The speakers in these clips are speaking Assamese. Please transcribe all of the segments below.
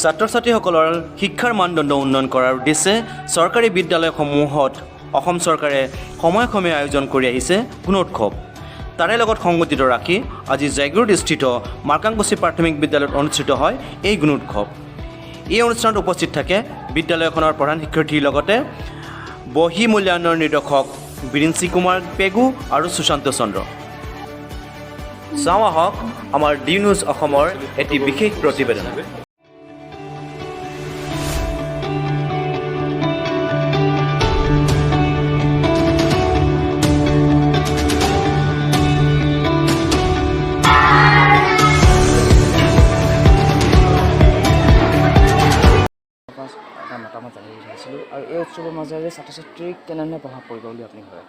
ছাত্ৰ ছাত্ৰীসকলৰ শিক্ষাৰ মানদণ্ড উন্নয়ন কৰাৰ উদ্দেশ্যে চৰকাৰী বিদ্যালয়সমূহত অসম চৰকাৰে সময়ে সময়ে আয়োজন কৰি আহিছে গুণোৎসৱ। তাৰে লগত সংগতিত ৰাখি আজি জাগীৰোডস্থিত মাৰ্কাংকুচি প্ৰাথমিক বিদ্যালয়ত অনুষ্ঠিত হয় এই গুণোৎসৱ। এই অনুষ্ঠানত উপস্থিত থাকে বিদ্যালয়খনৰ প্ৰধান শিক্ষয়িত্ৰীৰ লগতে বহি মূল্যায়নৰ নিৰ্দেশক বিৰিঞ্চি কুমাৰ পেগু আৰু সুশান্ত চন্দ্ৰ। চাওঁ আহক আমাৰ ডি নিউজ অসমৰ এটি বিশেষ প্ৰতিবেদন। আপোনাৰ এটা মতামত জানিব বিচাৰিছিলোঁ আৰু এই উৎসৱৰ মাজেৰে ছাত্ৰ ছাত্ৰীক কেনেধৰণে প্ৰভাৱ পৰিব বুলি আপুনি ভাবে?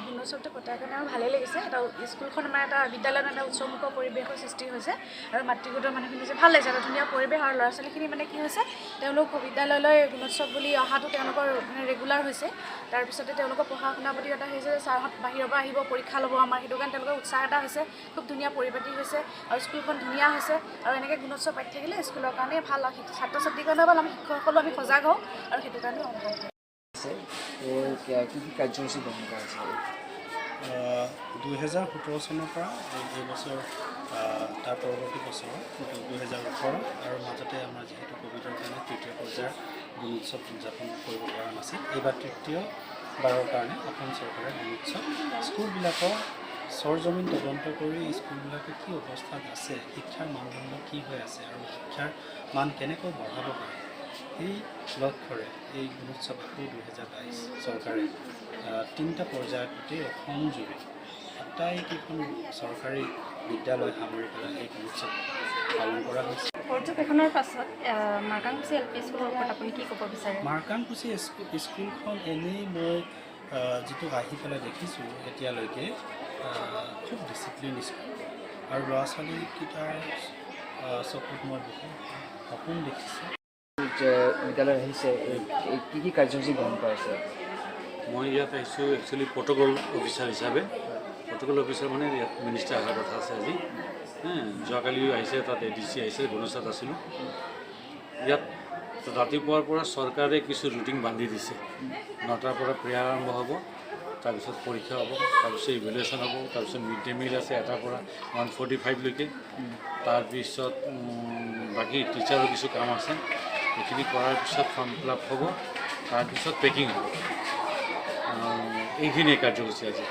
গুণোৎসৱটো পতাৰ কাৰণে আমাৰ ভালেই লাগিছে। এটা স্কুলখন আমাৰ এটা বিদ্যালয়ত এটা উৎসৱমুখৰ পৰিৱেশৰ সৃষ্টি হৈছে আৰু মাতৃগোটৰ মানুহখিনি যে ভাল লাগিছে, এটা ধুনীয়া পৰিৱেশ। আৰু ল'ৰা ছোৱালীখিনি মানে কি হৈছে, তেওঁলোক বিদ্যালয়লৈ গুণোৎসৱ বুলি অহাটো তেওঁলোকৰ মানে ৰেগুলাৰ হৈছে। তাৰপিছতে তেওঁলোকৰ পঢ়া শুনাৰ প্ৰতি এটা হৈছে যে ছাৰহঁত বাহিৰৰ পৰা আহিব, পৰীক্ষা ল'ব আমাৰ, সেইটো কাৰণে তেওঁলোকৰ উৎসাহ এটা হৈছে। খুব ধুনীয়া পৰিপাটি হৈছে আৰু স্কুলখন ধুনীয়া হৈছে। আৰু এনেকৈ গুণোৎসৱ পাতি থাকিলে স্কুলৰ কাৰণে ভাল আৰু ছাত্ৰ ছাত্ৰীৰ কাৰণেও ভাল, আমি শিক্ষকসকলো আমি সজাগ হওঁ আৰু সেইটো কাৰণেও ভাল। আছে কি কি কাৰ্যসূচী গ্ৰহণ কৰা হৈছে? 2017 চনৰ পৰা এইবছৰ, তাৰ পৰৱৰ্তী বছৰ 2018 আৰু মাজতে আমাৰ যিহেতু ক'ভিডৰ কাৰণে তৃতীয় পৰ্যায়ৰ গুণোৎসৱ উদযাপন কৰিব পৰা নাছিল, এইবাৰ তৃতীয়বাৰৰ কাৰণে অসম চৰকাৰে গুণোৎসৱ স্কুলবিলাকৰ চৰজমিন তদন্ত কৰি স্কুলবিলাকে কি অৱস্থাত আছে, শিক্ষাৰ মানদণ্ড কি হৈ আছে আৰু শিক্ষাৰ মান কেনেকৈ বঢ়াব পাৰে, সেই লক্ষ্যৰে এই গুণোৎসৱ আকৌ 2022 চৰকাৰে তিনিটা পৰ্যায়ত গোটেই অসম জুৰি আটাইকেইখন চৰকাৰী বিদ্যালয় সামৰি পেলাই এই গুণোৎসৱ পালন কৰা হৈছে। পৰ্যবেক্ষণৰ পাছত মাৰ্কাংকুচি এল পি স্কুলৰ ওপৰত আপুনি কি ক'ব বিচাৰে? মাৰ্কাংকুচি স্কুলখন এনেই মই যিটো আহি পেলাই দেখিছোঁ এতিয়ালৈকে, খুব ডিচিপ্লিন স্কুল আৰু ল'ৰা ছোৱালীকেইটাৰ চকুত মই বহুত সপোন দেখিছোঁ। যে বিদ্যালয়ত আহিছে, এই কি কি কাৰ্যসূচী গ্ৰহণ কৰা হৈছে? মই ইয়াত আহিছোঁ একচুৱেলি প্ৰট'কল অফিচাৰ হিচাপে। প্ৰট'কল অফিচাৰ মানে ইয়াত মিনিষ্টাৰ অহাৰ কথা আছে আজি। যোৱাকালিও আহিছে, তাত এ ডি চি আহিছে, গুণোৎসৱত আছিলোঁ। ইয়াত ৰাতিপুৱাৰ পৰা চৰকাৰে কিছু ৰুটিন বান্ধি দিছে। 9টাৰ পৰা প্ৰেয়াৰ আৰম্ভ হ'ব, তাৰপিছত পৰীক্ষা হ'ব, তাৰপিছত ইভেলুৱেশ্যন হ'ব, তাৰপিছত মিড ডে মিল আছে 1টাৰ পৰা 1:45লৈকে। তাৰপিছত বাকী টিচাৰৰ কিছু কাম আছে। এইখিনি কৰাৰ পিছত ফৰ্ম ফিল আপ হ'ব, তাৰপিছত পেকিং হ'ব। এইখিনিয়ে কাৰ্যসূচী আজি।